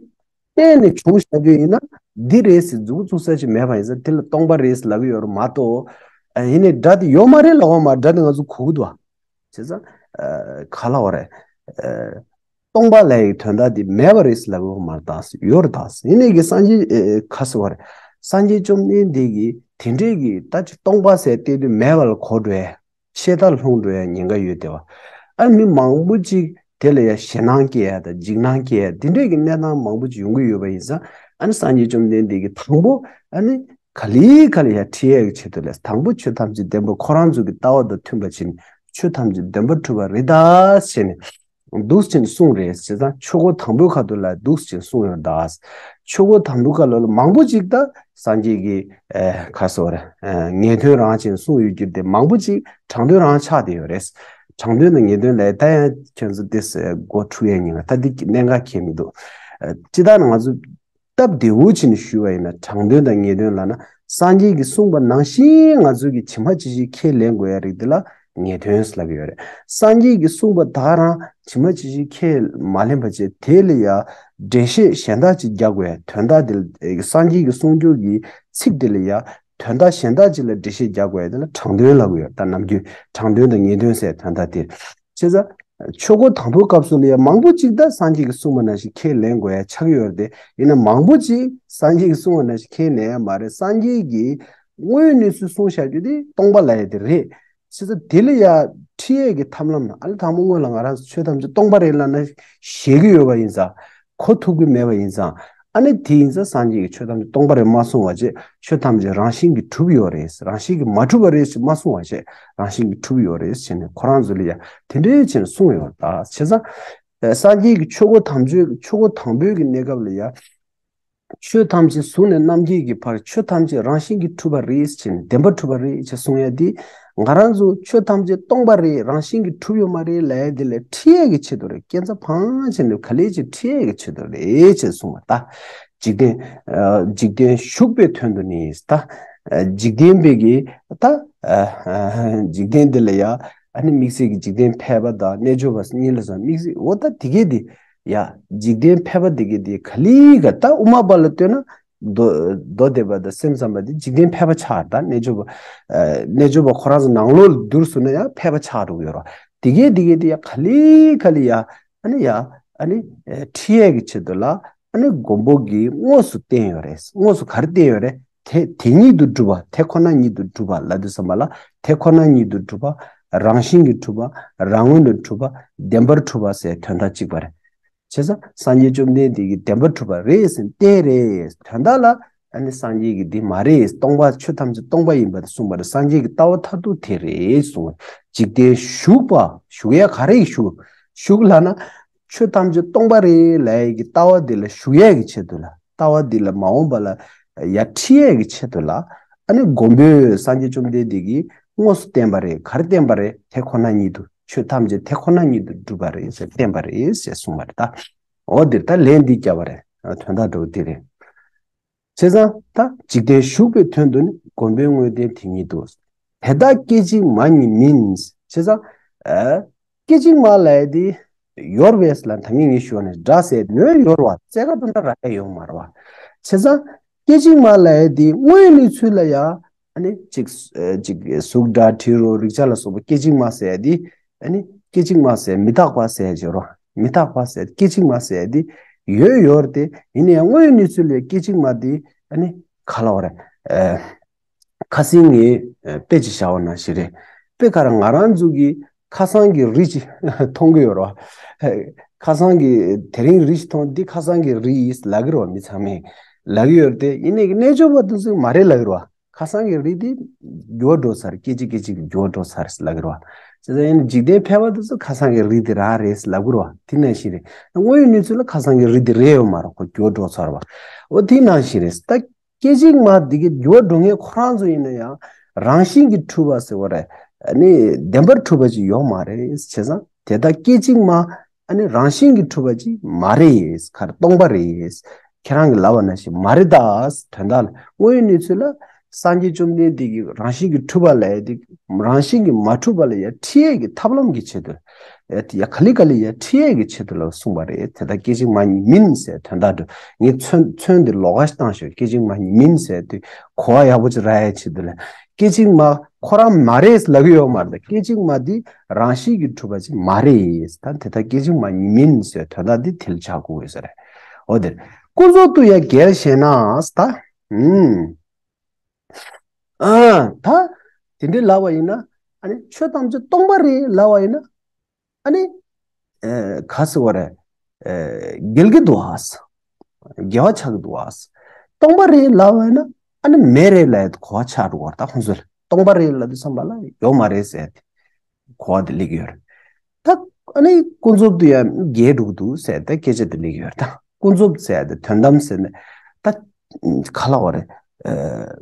གཏན་ནས་བྱུང་བཞག་རྒྱུ་ཡིན་ན་འདི་རེད་ཟེར་མཛུབ་གུ་བཙུགས་ས་ཅིག་མེད་པ་ཡིན་ཙང་དེ་ལ་སྟོང་པ་རེད་ཟེར་ལབ་ཀྱི་ཡོད་རེད་མ་གཏོགས། ཨ་ཡིན་ནའི་སྒྲ་དེ་ཡོད་མ་རེད་ལབ་པ་མ་སྒྲ་དེ་ང་ཚོ་གོ་གི་འདུག་ཨ། བྱས་ཙང་། ཨ་ག་ལབ་དགོས་རེད། ཨ་སྟོང་པ་ལབ་ཡའི་དོན་དག་དེ་མེད་པ་རེད་ཟེར་ལབ་ཀྱི་ཡོད་མ་རེད་ད། ཡོད་རེད་ད། ཡིན་ནའི་གི་སངས་རྒྱས་ཨ་ག་ཟེར་བ་རེད། སངས་རྒྱས་བཅོམ་ལྡན་འདས་ཀྱིས་དེ་འདྲས་ཀྱི་ད་ཅིག་སྟོང་པ་ཟེར་བལྟས་དུས་མེད་པ་ལ་གོ་འགྲོ་ཡ། ཤེས་དང་ལྷུང་འགྲོ་ཡ་ཉེན་ཁ་ཡོད་དེ་བ། ཨ་མི་མང་པོ་ཅིག་དེ་ལ་ཡ་ཞེད་སྣང་སྐྱེ་ཡ་དང་འཇིགས་སྣང་སྐྱེ་ཡ་དེ་འདྲས་ཀྱི་གནས་སྟངས་མང་པོ་ཅིག་ཡོང་གི་ཡོད་པ་ཡིན་ཙང་། ཨ་ནི་སངས་རྒྱས་བཅོམ་ལྡན་འདས་ཀྱིས་དང་པོ་ཨ་ནི་ག་ལེ་ག་ལེ་ཡ་ཁྲིད་ཡ་གི་ཆེད་དུ་ལས་དང་པོ་ཆོས་ཐམས་ཅད་བདེན་པ་ཁོ་རང་ཚོ་གི་ལྟ་བ་དང་མཐུན་པ་བྱས་ནས་ཆོས་ཐམས་ཅད་བདེན་པར་གྲུབ་པ་རེད་ད་ཟེར་ནས། འདུག་ཅེས་གསུངས་རེད། བྱས་ཙང་ཆོས་འཁོར་དང་པོའི་ཁ་ཐུག་ལ་འདུག་ཅེས་གསུངས་ཡོད་ད། ཆོས་འཁོར་དང་པོའི་ཁ་ལོ་ལ་མང་པོ་ཅིག་ད་སངས་རྒྱས་ཀྱི་ཨེ་ག་ཟེར་ཨེ་ངེས་དོན་རང་ཅེས་གསུངས་ཡོད་རྒྱུ་དེ་མང་པོ་ཅིག་དྲང་དོན་རང་ཆགས་བསྡད་ཡོད་རེད། དྲང་དོན་དང་ངེས་དོན་ལ་ད་ཡང་ཁྱོད་ཚོ་དེ་སྒོ་འཁྲུག་ཡས་ཉེན་ཁ་ད་འདི་གནད་འགག་གལ་མི་འདུག་ཨེ་སྤྱིར་བཏང་ང་ཚོ་སྟབས་བདེ་བོ་བྱས་ནས་ཞུས་པ་ཡིན་ན་དྲང་དོན་དང་ངེས་དོན་ལབ་ན་སངས་རྒྱས་ཀྱིས་གསུངས་པ་ནང་བཞིན་ང་ཚོས་ཀྱི་ཇི་མ་ཇི་བཞིན་ཁས་ལེན་དགོས་ཡ་རིགས་འདི་ལ་ངེས་དོན་ལབ་ཀྱི་ཡོད་རེད། སངས་རྒྱས་ཀྱིས་གསུངས་པ་ད་ག་རང་ཇི་མ་ཇི་བཞིན་ཁས་མ་ལེན་པ་བྱས་དེ་ལ་ཡ་འགྲེལ་བཤད་གཞན་དག་ཅིག་རྒྱག་དགོས་ཡ་དོན་དག་འདི་ལ་སངས་རྒྱས་ཀྱིས་གསུངས་རྒྱུ་གི་ཚིག་འདི་ལ་ཡ་དོན་དག་གཞན་དག་ཅིག་ལ་འགྲེལ་བཤད་རྒྱག་དགོས་ཡ་འདི་ལ་དྲང་དོན་ལབ་ཀྱི་ཡོད། ད་ནམ་རྒྱུན་དྲང་དོན་དང་ངེས་དོན་ཟེར་དོན་དག་འདི་བྱས་ཙང་། ཆོས་འཁོར་དང་པོའི་སྐབས་སུ་ལ་ཡང་མང་པོ་ཅིག་ད་སངས་རྒྱས་ཀྱིས་གསུངས་པ་ནང་བཞིན་ཁས་ལེན་དགོས་ཡ་ཆགས་ཀྱི་ཡོད་རེད་དེ། ཡིན་ན་མང་པོ་ཅིག་སངས་རྒྱས་ཀྱིས་གསུངས་པ་ནང་བཞིན་ཁས་ལེན་ཡ་མ་རེད། སངས་རྒྱས་ཀྱིས་དངོས་ཡོད་གནས་ཚུལ་གསུངས་བཞག་རྒྱུ་དེ་སྟོང་པ་ལབ་ཡ་དེ་རེད། བྱས་ཙང་དེ་ལ་ཡ་ཁྲིད་ཡས་ཀྱི་ཐབས་ལམ་ནང་ཨ་ལ་དང་པོ་སྔོན་ལ་ང་རང་ཚོ་ཆོས་ཐམས་ཅད་སྟོང་པ་རེད་ལབ་ན་ཞེད་ཀྱི་ཡོད་པ་ཡིན་ཙང་། གོ་ཐུབ་ཀྱི་མེད་པ་ཡིན་ཙང་། ཨ་ནི་དེ་ཡིན་ཙང་སངས་རྒྱས་ཀྱིས་ཆོས་ཐམས་ཅད་སྟོང་པ་རེད་མ་གསུངས་པ་བྱས། ཆོས་ཐམས་ཅད་རང་བཞིན་གྱིས་གྲུབ་ཡོད་རེད། རང་བཞིན་གྱིས་མ་གྲུབ་པ་རེད་ཅེས་མ་གསུངས་པ་བྱས། རང་བཞིན་གྱིས་གྲུབ་ཡོད་རེད་ཟེར་ནས་ཁོ་རང་ཚོ་ལ་ཡ་དེ་འདྲའི་བྱས་ནས་གསུངས་ཡོད་རེད། ད་བྱས་ཙང་སངས་རྒྱས་ཀྱིས་ཆོས་འཁོར་དམ་ཆོས་ཆོས་འཁོར་དང་པོའི་གི་གནས་སྐབས་ལ་ཡ། ཆོས་ཐམས་ཅད་གཟུགས་ནས་རྣམ་མཁྱེན་གྱི་བར་ཆོས་ཐམས་ཅད་རང་བཞིན་གྱིས་གྲུབ་པ་རེད་ཅེས་ནས་བདེན་པར་གྲུབ་པ་རེད་ཅེས་གསུང་ཡ་འདི། ང་རང་ཚོ་ཆོས་ཐམས་ཅད་སྟོང་པ་རེད། རང་བཞིན་གྱིས་གྲུབ་ཡོད་མ་རེད་ལབ་ཡ་འདི་ལ་ཁྲིད་ཡས་ཀྱི་ཆེད་དུ་རེད། སྐས་འཛེག་འཕངས་བྱས་ནས་ག་ལེར་ཅིག་ཁྲིད་ཡས་ཀྱི་ཆེད་དུ་རེད་ཅེས་གསུངས་པ་ད། འཇིག་རྟེན། ཨ། འཇིག་རྟེན་ཞུགས་པའི་དོན་དུ་ནི་ད། ཨ། འཇིག་རྟེན་པའི་གི་ད། ཨ། འཇིག་རྟེན་འདི་ལ་ཡ། ཨ་ནི་དམིགས་བསལ་གྱི་འཇིག་རྟེན་ཕལ་པ་དང་རྣལ་འབྱོར་པ་གཉིས་ལ་སོགས་དམིགས་བསལ་འོ་ད་དེ་གས་དེ། ཡ། འཇིག་རྟེན་ཕལ་པ་དེ་གས་དེ་ག་ལེར་ག་ད་དབུ་མ་པ་ལ་ལྟོས་ན། མདོ་མདོ་སྡེ་པ་དང་སེམས་ཙམ་པ་དེ་འཇིག་རྟེན་ཕལ་པ་ཆགས་ད་རྣལ་འབྱོར་པ། ཨ། རྣལ་འབྱོར་པ་ཁོ་རང་ཚོ་ནང་ལོགས་ལ་བསྡུར་སོང་ན་ཡང་ཕལ་པ་ཆགས་འགྲོ་གི་ཡོད་རེད། དེ་གས་དེ་གས་དེ་ཡ་ག་ལེར་ག་ལེར་ཡ། ཨ་ནི་ཡ། ཨ་ནི། ཨ། ཁྲིད་ཡས་ཀྱི་ཆེད་དུ་ལ། ཨ་ནི་མགོན་པོ་གིས་དངོས་སུ་བསྟན་ཡོད་རེད། དངོས་སུ་ག་རེ་བསྟན་ཡོད་རེད། དེ་དེ་ཉིད་དུ་གྲུབ་པ། དེ་ཁོ་ན་ཉིད་དུ་གྲུབ་པ་ལབ་དུས་ཙམ་པ་ལ། དེ་ཁོ་ན་ཉིད་དུ་གྲུབ་པ། རང་བཞིན་གྱིས་གྲུབ་པ། རང་ངོས་ནས་གྲུབ་པ། བདེན་པར་གྲུབ་པ་ཟེར་དོན་དག་གཅིག་པ་རེད། བྱས་ཙང་སངས་རྒྱས་བཅོམ་ལྡན་འདས་ཀྱིས་བདེན་པར་གྲུབ་པ་རེད་ཟེར་བསྟན་རེད། དོན་དག་ལ་ཨ་ནི་སངས་རྒྱས་ཀྱིས་འདི་མ་རེད། སྟོང་པ་ཆོས་ཐམས་ཅད་སྟོང་པ་ཡིན་པ་དེ་གསུངས་པ་རེད། སངས་རྒྱས་ཀྱི་ལྟ་བ་མཐར་ཐུག་དེ་རེད་གསུངས། འཇིག་རྟེན་ཞུགས་པ། ཞུགས་ཡ་ག་རེ་ཞུགས། ཞུགས་ལབ་ན། ཆོས་ཐམས་ཅད་སྟོང་པ་རེད་ལབ་ཡ་གི་ལྟ་བ་འདི་ལ་ཞུགས་ཡ་གི་ཆེད་དུ་ལ། ལྟ་བ་འདི་ལ་མ་འོངས་པ་ལ་ཡ་ཁྲིད་ཡ་གི་ཆེད་དུ་ལ། ཨ་ནི་མགོན་པོས་སངས་རྒྱས་བཅོམ་ལྡན་འདས་ཀྱིས་དངོས་སུ་བསྟན་པ་རེད། ག་རེ་བསྟན་པ་རེད། དེ་ཁོ་ན་ཉིད་དུ། ཆོས་ཐམས་ཅད་དེ་ཁོ་ན་ཉིད་དུ་གྲུབ་པ་རེད་ཟེར་བསྟན་པ་རེད་ཟེར་གསུངས་པ་རེད་ད། འོ་འདིར་ད་ལན་འདི་བརྒྱབ་པ་རེད། དོན་དག་འདྲ་བོ་འདི་རེད། བྱས་ཙང་ད་འཇིག་རྟེན་ཞུགས་པའི་དོན་དུ་ནི་མགོན་པོའི་དངོས་བསྟན་དེ་ཉིད་དུ། དེ་དག་སྐད་ཅིག་མ་ཉིད་མིན། བྱས་ཙང་། ཨ། སྐད་ཅིག་མ་ལབ་ཡ་དེ་ཡོད་རེད་ལབ། ད་ངས་ངས་ཞུ་བ་ནི་འདྲ་ཟེར་ནོར་ཡོད་རེད་བ། རྩེ་ག་དུ་འདྲ་རག་ཡ་ཡོད་མ་རེད་བ། བྱས་ཙང་སྐད་ཅིག་མ་ལབ་ཡ་དེ་དངོས་ཡོད་གནས་ཚུལ་ལ་ཡ། ཨ་ནི་ཅིག་ཨ། ཅིག་གཟུགས་སྒྲ་དྲི་རོ་རེག་བྱ་ལ་སོགས་པ་སྐད་ཅིག་མ་ཟེར་ཡ་དེ། ཨ་ནི་སྐད་ཅིག་མ་ཟེར་མི་རྟག་པ་ཟེར་ཡ་ཅིག་ཡོད་རེད་བ། མི་རྟག་པ་ཟེར་སྐད་ཅིག་མ་ཟེར་ཡ་དེ་ཡོད་ཡོད་རེད་དེ། ཡིན་ན་ཡང་དངོས་ཡོད་གནས་ཚུལ་ལ་སྐད་ཅིག་མ་དེ་ཨ་ནི་ག་ལབ་དགོས་རེད། ཨ། ཁ་སང་ངས་དཔེ་ཅིག་བཞག་པ་ནང་བཞིན་རེད། དཔེ་ག་རེ་ང་རང་ཚོ་གིས་ཁ་སང་གི་རི་ཅིག་མཐོང་གི་ཡོད་རེད་བ། ཁ་སང་གི་དེ་རིང་རི་ཅིག་མཐོང་། འདི་ཁ་སང་གི་རི་ཡིན་ལབ་གི་རེད་བ། མི་ཚང་མས་ལབ་གི་ཡོད་རེད་དེ། ཡིན་ནའི་རྣལ་འབྱོར་པ་དེ་ཚོས་མ་རེད་ལབ་གི་རེད་བ། ཁ་སང་གི་རི་དེ་འགྱུར་བ་འགྲོ་ཚར། སྐད་ཅིག་སྐད་ཅིག་འགྱུར་བ་འགྲོ་ཚར་ལབ་གི་རེད་བ། བྱས་ཙང་ཡིན་ན་འཇིག་རྟེན་ཕལ་པ་དེ་ཚོ་ཁ་སང་གི་རི་དེ་རང་རེད་ལབ་གི་རེད་བ། དེ་ནང་བཞིན་རེད། དངོས་ཡོད་གནས་ཚུལ་ལ་ཁ་སང་གི་རི་དེ་རེད་ཡོད་མ་རེད། ཁོ་འགྱུར་བ་འགྲོ་ཚར་བ། འོ་དེ་ནང་བཞིན་རེད་ད། སྐད་ཅིག་མ་འདི་གི་འགྱུར་བ་འགྲོ་མཁན་ཁོ་རང་ཚོ་ཡིན་ན་ཡང་རང་བཞིན་གྱིས་གྲུབ་པ་ཟེར་བ་རེད། ཨ་ནི་བདེན་པར་གྲུབ་པ་ཅིག་ཡོད་མ་རེད། བྱས་ཙང་དེ་དག་སྐད་ཅིག་མ་ཨ་ནི་རང་བཞིན་གྱིས་གྲུབ་པ་ཅིག་མ་རེད། ག་རེ་སྟོང་པ་རེད། ཁྱེད་རང་གིས་ལབ་པ་ནང་བཞིན་མ་རེད་ད། དོན་དག་ལ་དངོས་ཡོད་གནས་ཚུལ་ལ་སངས་རྒྱས་བཅོམ་ལྡན་འདས་ཀྱིས་རང་བཞིན་གྱིས་གྲུབ་པ་ལབ་ཡ་དེ་རང་བཞིན་གྱིས་མ་གྲུབ་པ་ལ་ཡ་ཁྲིད་ཡས་ཀྱི་ཐབས་ལམ་གྱི་ཆེད་དུ། ཡ་ག་ལེ་ག་ལེ་ཡ་ཁྲིད་ཡས་ཀྱི་ཆེད་དུ་ལ་གསུངས་པ་རེད། དེ་དག་སྐད་ཅིག་མ་ཉིད་མིན་ཟེར་དོན་དག་འགྲོ། ངས་མཚོན་མཚོན་འདི་ལོགས་ཀ་ཞིག་བཏང་ཞོག་སྐད་ཅིག་མ་ཉིད་མིན་ཟེར་དུས་གོ་བ་ཡག་པོ་ཅིག་རག་ཡས་ཆེད་དུ་ལ། སྐད་ཅིག་མ་ཁོ་རང་མ་རེད་ལབ་ཀྱི་ཡོད་མ་རེད། སྐད་ཅིག་མ་འདི་རང་བཞིན་གྱིས་གྲུབ་པ་ཅིག་མ་རེད། ད་དེ་དག་སྐད་ཅིག་མ་ཉིད་མིན་ཟེར་དོན་དག་འདི་དེ་ལ་ཆགས་དགོས་ཡོད་ས་རེད། འོ་དེར་ཀུན་རྫོབ་ཏུ་ཡང་འགལ་ཞེ་ན། ད་ཨུམ། ཨ། ད་དེ་འདྲའི་ལབ་པ་ཡིན་ན། ཨ་ནི་ཆོས་ཐམས་ཅད་སྟོང་པ་རེད་ལབ་པ་ཡིན་ན། ཨ་ནི། ཨེ། ག་ཟེར་བ་རེད། ཨེ། འགལ་གྱི་འདུག་ཨ། འགལ་བ་ཆགས་ཀྱི་འདུག་ཨ། སྟོང་པ་རེད་ལབ་པ་ཡིན་ན། ཨ་ནི་མེད་རེད་ལབ་ཡ་གོ་བ་ཆགས་འགྲོ་བ་རེད། ད་ཁོང་ཚོས་ལ་སྟོང་པ་རེད་ལབ་དུས་ཙམ་པ་ལ་ཡོད་མ་རེད་ཟེར་ཏེ། གོ་བ་དེ་སླེབས་ཀྱི་ཡོད་རེད། ད་ཨ་ནི་ཀུན་རྫོབ་ཏུ་ཡང་འགལ་འགྲོ་གི་འདུག་ཟེར་ད་སྐད་ཆ་དེ་སླེབས་ཀྱི་ཡོད་རེད། ད་ཀུན་རྫོབ་ཟེར་ཏེ་དོན་དམ་ཟེར་ནས་ད་ག་ལབ་དགོས་རེད། ཨ།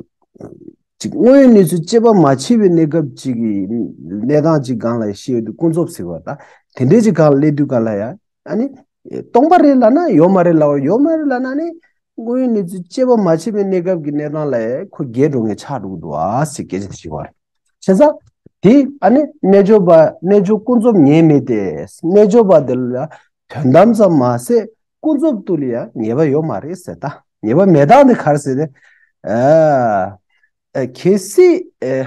ཅིག་དངོས་ཡོད་གནས་ཚུལ་དཔྱད་པ་མ་བྱས་པའི་གནས་སྐབས་ཅིག་གི་གནས་སྟངས་ཅིག་སྒང་ལ་བཤད་ཡོད་དུས་ཀུན་རྫོབ་ཟེར་བ་ད་དེ་འདྲའི་ཅིག་སྒང་ལ་སླེབས་དུས་སྒང་ལ་ཡང་ཨ་ནི་སྟོང་པ་རེད་ལབ་ན་ཡོད་མ་རེད་ལབ། ཡོད་མ་རེད་ལབ་ན་ནི་དངོས་ཡོད་གནས་ཚུལ་དཔྱད་པ་མ་བྱས་པའི་གནས་སྐབས་ཀྱི་གནས་སྟངས་ལ་ཁོ་འགལ་འགྲོ་མཁན་ཆགས་འགྲོ་གི་འདུག་ཨ་ཟེར་སྐད་ཆ་དེ་ཞིག་ཡོད་རེད། བྱས་ཙང་དེ་ཨ་ནི་རྣལ་འབྱོར་པ་རྣལ་འབྱོར་ཀུན་རྫོབ་ཉིད་མེད་དེ། རྣལ་འབྱོར་པ་དེ་ལ་དོན་དམ་ཙམ་མ་ཟད་ཀུན་རྫོབ་ཏུ་ལ་ཡང་ངེས་པ་ཡོད་མ་རེད་ཟེར། ད་ངེས་པ་མེད་སྟངས་དེ་ག་རེ་ཟེར་ཏེ། ཨ། ཨ། གལ་སྲིད་ ཨེ།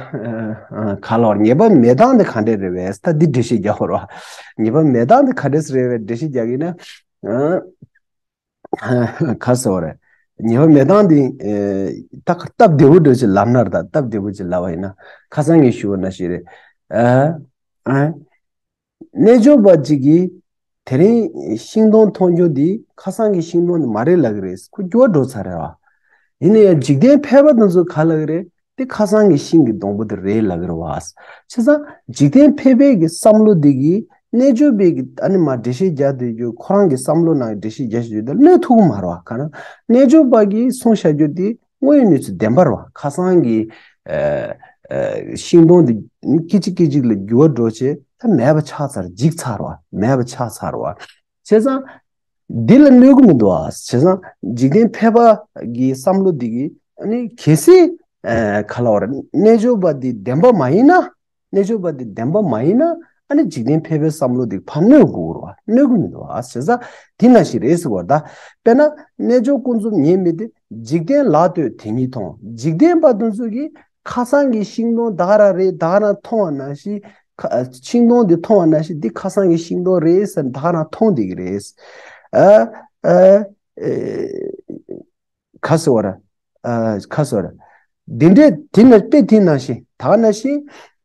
ཨ། ག་ལ་བར་ཉེས་པ་མེད་སྟངས་དེ་ག་འདྲས་རེད་བས། ད་འདི་འགྲེལ་བཤད་རྒྱག་དགོས་རེད་བ། ཉེས་པ་མེད་སྟངས་དེ་ག་འདྲས་རེད་བས་འགྲེལ་བཤད་རྒྱག་གི་ན། ཨ། ག་ཟེར་བ་རེད། ཉེས་པ་མེད་སྟངས་དེ། ཨེ། ད་སྟབས་བདེ་པོ་འདྲ་ཞིག་ལབ་ན་རེད། ད་སྟབས་བདེ་པོ་ཞིག་ལབ་པ་ཡིན་ན། ཁ་སང་ངས་ཞུས་པ་ནང་བཞིན་རེད། ཨ། ཨ། རྣལ་འབྱོར་པ་གཅིག་གིས་དེ་རིང་ཤིང་སྡོང་མཐོང་རྒྱུ་འདི་ཁ་སང་གི་ཤིང་སྡོང་འདི་མ་རེད་ལབ་ཀྱི་རེད། ཁོ་འགྱུར་བ་འགྲོ་ཚར་རེད་བ། ཡིན་ན་ཡང་འཇིག་རྟེན་ཕལ་པ་དེ་ཚོ་ག་ལབ་ཀྱི་རེད། དེ་ཁ་སང་གི་ཤིང་གི་སྡོང་པོ་དེ་རེད་ལབ་ཀྱི་རེད་བ། བྱས་ཙང་འཇིག་རྟེན་ཕལ་པའི་གི་བསམ་བློ་འདི་གིས་རྣལ་འབྱོར་པའི་གི་ཨ་ནི་མར་འགྲེལ་བཤད་རྒྱག་སྡོད་རྒྱུ། ཁོ་རང་གི་བསམ་བློ་ནང་གི་འགྲེལ་བཤད་རྒྱག་སྡོད་རྒྱུ་དེ་གནོད་ཐུབ་ཀྱི་མ་རེད་བ། ག་རེ། རྣལ་འབྱོར་པ་གིས་གསུངས་བཞག་རྒྱུ་དེ་དངོས་ཡོད་གནས་ཚུལ་བདེན་པ་རེད་བ། ཁ་སང་གི། ཨ། ཨ། ཤིང་སྡོང་འདི་སྐད་ཅིག་སྐད་ཅིག་ལ་འགྱུར་བ་འགྲོ་བྱས། ད་མེད་པ་ཆགས་ཚར། འཇིག་ཚར་བ། མེད་པ་ཆགས་ཚར་བ། བྱས་ཙང་འདི་ལ་གནོད་ཀྱི་མི་འདུག་བ། བྱས་ཙང་འཇིག་རྟེན་ཕལ་པ་གི་བསམ་བློ་འདི་གིས་ཨ་ནི་གལ་སྲིད། ཨ། ག་ལབ་དགོས་རེད། རྣལ་འབྱོར་པ་འདི་བདེན་པ་མ་ཡིན་ན། རྣལ་འབྱོར་པ་འདི་བདེན་པ་མ་ཡིན་ན། ཨ་ནི་འཇིག་རྟེན་ཕལ་པའི་བསམ་བློ་འདི་ཕར་གནོད་དགོས་རེད་བ། གནོད་ཀྱི་མི་འདུག་བ། བྱས་ཙང་འདི་ནང་བཞིན་རེད་ཟེར་བ་རེད། ད་དཔེར་ན་རྣལ་འབྱོར་ཀུན་རྫོབ་ཉེས་དམིགས་དེ། འཇིག་རྟེན་ལ་ལྟོས་དེ་ཉིད་མཐོང་། འཇིག་རྟེན་པ་དེ་ཚོ་གིས་ཁ་སང་གི་ཤིང་སྡོང་ད་ག་རང་རེད། ད་ག་རང་མཐོང་བ་ནང་བཞིན། ཁ། ཤིང་སྡོང་འདི་མཐོང་བ་ནང་བཞིན་འདི་ཁ་སང་གི་ཤིང་སྡོང་རེད་ཟེར་ད་ག་རང་མཐོང་བསྡད་ཀྱི་རེད། ཨ། ཨ། ཨེ། ག་ཟེར་བ་རེད། ཨ། ག་ཟེར་བ་རེད། འདི་འདྲའི་དེ་ན་དཔེ་དེ་ནང་བཞིན། ད་ག་ནང་བཞིན།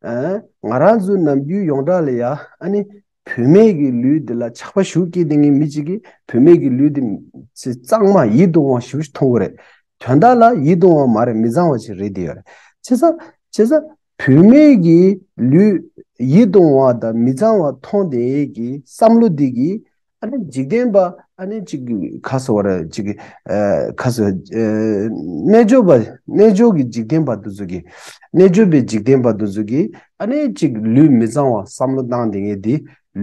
ཨ། ང་རང་ཚོའི་ནམ་རྒྱུན་ཡོངས་གྲགས་ལ་ཡ། ཨ་ནི་བུད་མེད་ཀྱི་ལུས་འདི་ལ་ཆགས་པ་ཞེ་པོ་སྐྱེས་བསྡད་མཁན་མི་གཅིག་གིས་བུད་མེད་ཀྱི་ལུས་འདི་ཚེ་གཙང་མ་ཡིད་དུ་འོང་བ་ཞེ་པོ་ཞིག་མཐོང་གི་རེད། དོན་དག་ལ་ཡིད་དུ་འོང་བ་མ་རེད། མི་གཙང་བ་ཞིག་རེད་བསྡད་ཡོད་རེད། བྱས་ཙང་། བྱས་ཙང་བུད་མེད་ཀྱི་ལུས་ཡིད་དུ་འོང་བ་དང་མི་གཙང་བ་མཐོང་བསྡད་ཀྱི་བསམ་བློ་འདི་གིས། ཨ་ནི་འཇིག་རྟེན་པ། ཨ་ནི་ཅིག་ག་ཟེར་བ་རེད། ཅིག་ཨ། ག་ཟེར། ཨ། རྣལ་འབྱོར་པ། རྣལ་འབྱོར་གྱི་འཇིག་རྟེན་པ་དེ་ཚོ་གིས། རྣལ་འབྱོར་པའི་འཇིག་རྟེན་པ་དེ་ཚོ་གིས་ཨ་ནི་ཅིག་ལུས་མི་གཙང་བ་བསམ་བློ་བཏང་བསྡད་མཁན་དེ།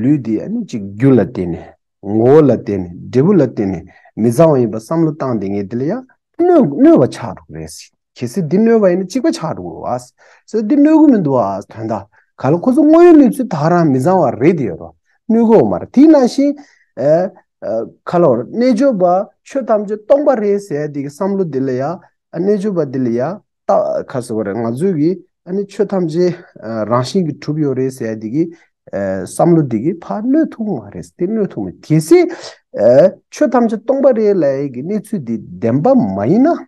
ལུས་དེ་ཨ་ནི་ཅིག་རྒྱུ་ལ་བརྟེན་ནས། ངོ་བོ་ལ་བརྟེན་ནས། འབྲས་བུ་ལ་བརྟེན་ནས་མི་གཙང་བ་ཡིན་པ་བསམ་བློ་བཏང་བསྡད་མཁན་དེ་ལ་ཡང་གནོད། གནོད་པ་ཆགས་འགྲོ་གི་རེད། གལ་སྲིད་འདི་གནོད་པ་ཡིན་ན་གཅིག་པ་ཆགས་འགྲོ་གི་རེད་བ། ཟེར། འདི་གནོད་གི་མི་འདུག་བ། དོན་དག་ག་ལ། ཁོ་ཚོ་དངོས་ཡོད་གནས་ཚུལ་ད་ག་རང་མི་གཙང་བ་རེད་དེ་ཡོད་རོ། གནོད་གི་ཡོད་མ་རེད། དེ་ནང་བཞིན། ཨ། ཨ། ག་ལ་བར་རྣལ་འབྱོར་པ་ཆོས་ཐམས་ཅད་སྟོང་པ་རེད་ཟེར་ཡ་དེ་གི་བསམ་བློ་འདི་ལ་ཡ། ཨ། རྣལ་འབྱོར་པ་འདི་ལ་ཡ། ད་ག་ཟེར་བ་རེད། ང་ཚོས་གི་ཨ་ནི་ཆོས་ཐམས་ཅད། ཨ། རང་བཞིན་གྱིས་གྲུབ་ཡོད་རེད་ཟེར་ཡ་དེ་གི། ཨ། བསམ་བློ་འདི་གིས་ཕར་གནོད་ཐུབ་མ་རེད། དེ་གནོད་ཐུབ་མ། གལ་སྲིད། ཨ། ཆོས་ཐམས་ཅད་སྟོང་པ་རེད་ལབ་ཡ་གི་གནས་ཚུལ་འདི་བདེན་པ་མ་ཡིན་ན།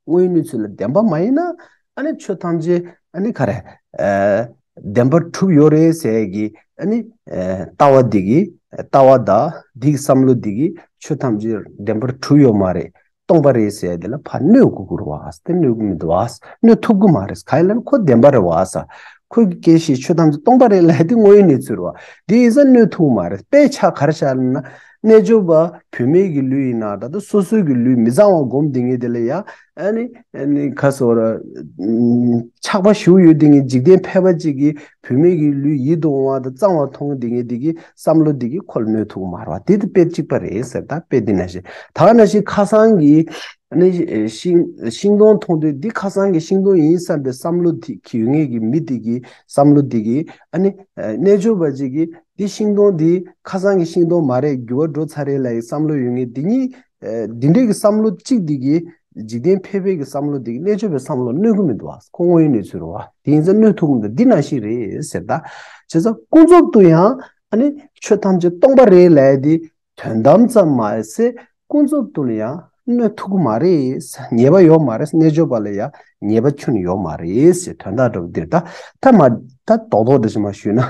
དངོས་ཡོད་གནས་ཚུལ་ལ་བདེན་པ་མ་ཡིན་ན། ཨ་ནི་ཆོས་ཐམས་ཅད་ཨ་ནི་ག་རེ། ཨ། བདེན་པར་གྲུབ་ཡོད་རེད་ཟེར་གི། ཨ་ནི། ཨ། ལྟ་བ་འདི་གི། ལྟ་བ་དང་འདི་གི་བསམ་བློ་འདི་གིས་ཆོས་ཐམས་ཅད་བདེན་པར་གྲུབ་ཡོད་མ་རེད། སྟོང་པ་རེད་ཟེར་དེ་ལ་ཕར་གནོད་དགོས་ཀྱི་རེད་བ། དེ་གནོད་ཀྱི་མི་འདུག་བ། གནོད་ཐུབ་ཀྱི་མ་རེད། ག་ཡིན་ལབ་ན་ཁོ་བདེན་པ་རེད་བ་ས། ཁོ་གི་སྐད་བཤད་ཆོས་ཐམས་ཅད་སྟོང་པ་རེད་ལབ་དེ་དངོས་ཡོད་གནས་ཚུལ་རེད་བ། དེ་ཡིན་ཙང་གནོད་ཐུབ་ཀྱི་མ་རེད། དཔེ་ཆ་ག་རེ་བཞག་ལབ་ན། རྣལ་འབྱོར་པ་བུད་མེད་ཀྱི་ལུས་ཡིན་ན། ད་ལྟ་སོ་སོའི་གི་ལུས་མི་གཙང་བ་སྒོམ་བསྡད་མཁན་དེ་ལ་ཡ། ཨ་ནི། ཨ་ནི་ག་ཟེར་བ་རེད། ཆགས་པ་ཞེ་པོ་ཡོད་བསྡད་མཁན་འཇིག་རྟེན་ཕལ་པ་ཅིག་གིས་བུད་མེད་ཀྱི་ལུས་ཡིད་དུ་འོང་བ་དང་གཙང་བ་མཐོང་བསྡད་མཁན་དེ་གི་བསམ་བློ་དེ་གིས་ཁོ་ལ་གནོད་ཐུབ་ཀྱི་མ་རེད་བ། དེ་དེ་དཔེ་གཅིག་པ་རེད་ཟེར། ད་དཔེ་འདི་ནང་བཞིན། ད་ག་ནང་བཞིན་ཁ་སང་གི། ཨ་ནི་ཤིང་། ཤིང་སྡོང་མཐོང་དུས་འདི་ཁ་སང་གི་ཤིང་སྡོང་ཡིན་བསམ་པའི་བསམ་བློ་དེ་གི་ཡོད་མཁན་གྱི་མི་དེ་གི་བསམ་བློ་དེ་གིས། ཨ་ནི། ཨ། རྣལ་འབྱོར་པ་ཅིག་གིས་འདི་ཤིང་སྡོང་འདི་ཁ་སང་གི་ཤིང་སྡོང་མ་རེད། འགྱུར་བ་འགྲོ་ཚར་རེད་ལབ་ཡི་བསམ་བློ་ཡོད་མཁན་འདི་གཉིས། ཨ། འདི་འདྲའི་གི་བསམ་བློ་གཅིག་འདི་གིས་འཇིག་རྟེན་ཕལ་པའི་གི་བསམ་བློ་འདི་གིས་རྣལ་འབྱོར་པའི་བསམ་བློ་གནོད་ཀྱི་མི་འདུག་བ། ཁོ་དངོས་ཡོད་གནས་ཚུལ་རེད་བ། དེ་ཡིན་ཙང་གནོད་ཐུབ་ཀྱི་མི་འདུག་འདི་ནང་བཞིན་རེད་ཟེར། ད་བྱས་ཙང་ཀུན་རྫོབ་ཏུ་ཡང་ཨ་ནི་ཆོས་ཐམས་ཅད་སྟོང་པ་རེད་ལབ་ཡ་དེ་དོན་དམ་ཙམ་མ་ཟད། ཀུན་རྫོབ་ཏུ་ལ་ཡང་གནོད་ཐུབ་ཀྱི་མ་རེད། ཉེས་པ་ཡོད་མ་རེད། རྣལ་འབྱོར་པ་ལ་ཡང་ཉེས་པ་ཁྱོན་ནས་ཡོད་མ་རེད་ཟེར། དོན་དག་འདྲ་བོ་འདིར་ད་ད་མ་ད་རྡོག་རྡོག་འདྲ་ཞིག་མ་ཞུས་ན།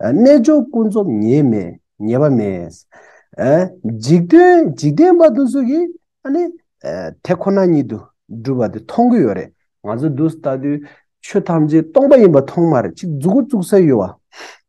རྣལ་འབྱོར་ཀུན་རྫོབ་ཉེས་མེད། ཉེས་པ་མེད། ཨ། འཇིག་རྟེན་འཇིག་རྟེན་པ་དེ་ཚོ་གིས་ཨ་ནི། ཨ། དེ་ཁོ་ན་ཉིད་དུ་གྲུབ་པ་དེ་མཐོང་གི་ཡོད་རེད། ང་ཚོ་འདུག་ལྟ་དུས་ཆོས་ཐམས་ཅད་སྟོང་པ་ཡིན་པ་མཐོང་མ་རེད། ཅིག་མཛུབ་གུ་བཙུགས་ས་ཡོད་བ།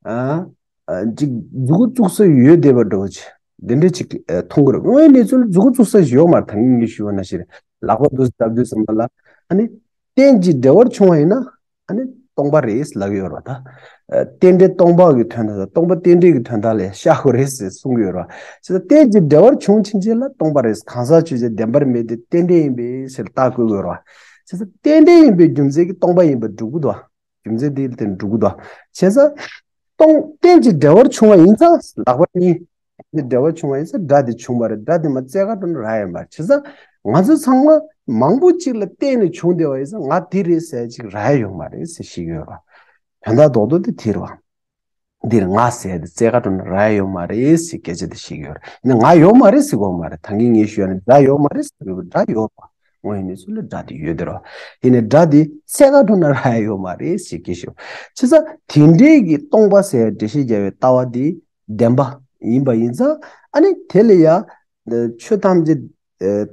ཨ། ཨ། ཅིག་མཛུབ་གུ་བཙུགས་ས་ཡོད་བསྡད་པ་འདྲ་བོ་ཅིག་འདི་འདྲ་ཅིག་ཨ། མཐོང་གི་རེད། དངོས་ཡོད་གནས་ཚུལ་མཛུབ་གུ་བཙུགས་ས་ཞིག་ཡོད་མ་རེད། ད་ངས་ཞུས་པ་ནང་བཞིན་རེད། ལག་པ་འདུག་སེ་བརྡབ་དུས་ཙམ་པ་ལ་ཨ་ནི་རྟེན་ཅིང་འབྲེལ་བར་བྱུང་བ་ཡིན་ན་ཨ་ནི་སྟོང་པ་རེད་ལབ་ཀྱི་ཡོད་རེད་བ། ད་ཨ། རྟེན་འབྲེལ་སྟོང་པ་གི་དོན་དག་དང་སྟོང་པ་རྟེན་འབྲེལ་གྱི་དོན་དག་ལ་བཞག་དགོས་རེད་ཟེར་གསུང་གི་ཡོད་རེད་བ། བྱས་ཙང་རྟེན་ཅིང་འབྲེལ་བར་བྱུང་ཕྱིན་ཆད་ལ་སྟོང་པ་རེད། གང་ཟག་ཆོས་ཅན་བདེན་པར་མེད་དེ་རྟེན་འབྲེལ་ཡིན་པས་ཟེར་རྟགས་བཀོད་ཀྱི་ཡོད་རེད་བ། བྱས་ཙང་རྟེན་འབྲེལ་ཡིན་པའི་རྒྱུ་མཚན་གྱིས་སྟོང་པ་ཡིན་པར་སྒྲུབ་ཀྱི་འདུག་བ། རྒྱུ་མཚན་དེ་ལ་བརྟེན་འགྲོ་གི་འདུག་བྱས་ཙང་། སྟོང་། རྟེན་ཅིང་འབྲེལ་བར་བྱུང་བ་ཡིན་ཙང་ལག་པ་གཉིས། འདི་འབྲེལ་བ་བྱུང་བ་ཡིན་ཙང་སྒྲ་འདི་བྱུང་བ་རེད། སྒྲ་འདི་མ་བཙལ་ག་འགྲོ་ན་རག་ཡོད་མ་རེད། བྱས་ཙང་ང་ཚོ་ཚང་མ་མང་པོ་གཅིག་ལ་བརྟེན་ནས་བྱུང་བསྡད་པ་ཡིན་ཙང་ང་འདི་རེད་ཟེར་ཅིག་རག་ཡ་ཡོད་མ་རེད་ཟེར་ཤེས་ཀྱི་ཡོད་ར། དོན་དག་རྡོག་རྡོག་དེ་དེ་རེད་བ། འདིར་ང་ཟེར་ཏེ་བཙལ་ག་འགྲོ་ན་རག་ཡོད་མ་རེད་ཟེར་སྐད་ཆ་དེ་བཤད་ཀྱི་ཡོད་རེད། ནི་ང་ཡོད་མ་རེད་ཟེར་གྱི་ཡོད་མ་རེད། ད་གིན་ངས་ཞུས་ཡ་ནི་སྒྲ་ཡོད་མ་རེད་ཟེར་གྱི་ཡོད། སྒྲ་ཡོད་པ་དངོས་ཡོད་གནས་ཚུལ་ལ་སྒྲ་དེ་ཡོད་དེ་རེད། ཡིན་ནའི་སྒྲ་དེ་བཙལ་ག་འགྲོ་ན་རག་ཡོད་མ་རེད་ཟེར་སྐད་ཆ་ཞུ། བྱས་ཙང་དེ་འདྲའི་གི་སྟོང་པ་ཟེར་འགྲེལ་བཤད་རྒྱག་པའི་ལྟ་བ་དེ་བདེན་པ་ཡིན་པ་ཡིན་ཙང་ཨ་ནི་དེ་ལ་ཡ། ཆོས་ཐམས་ཅད་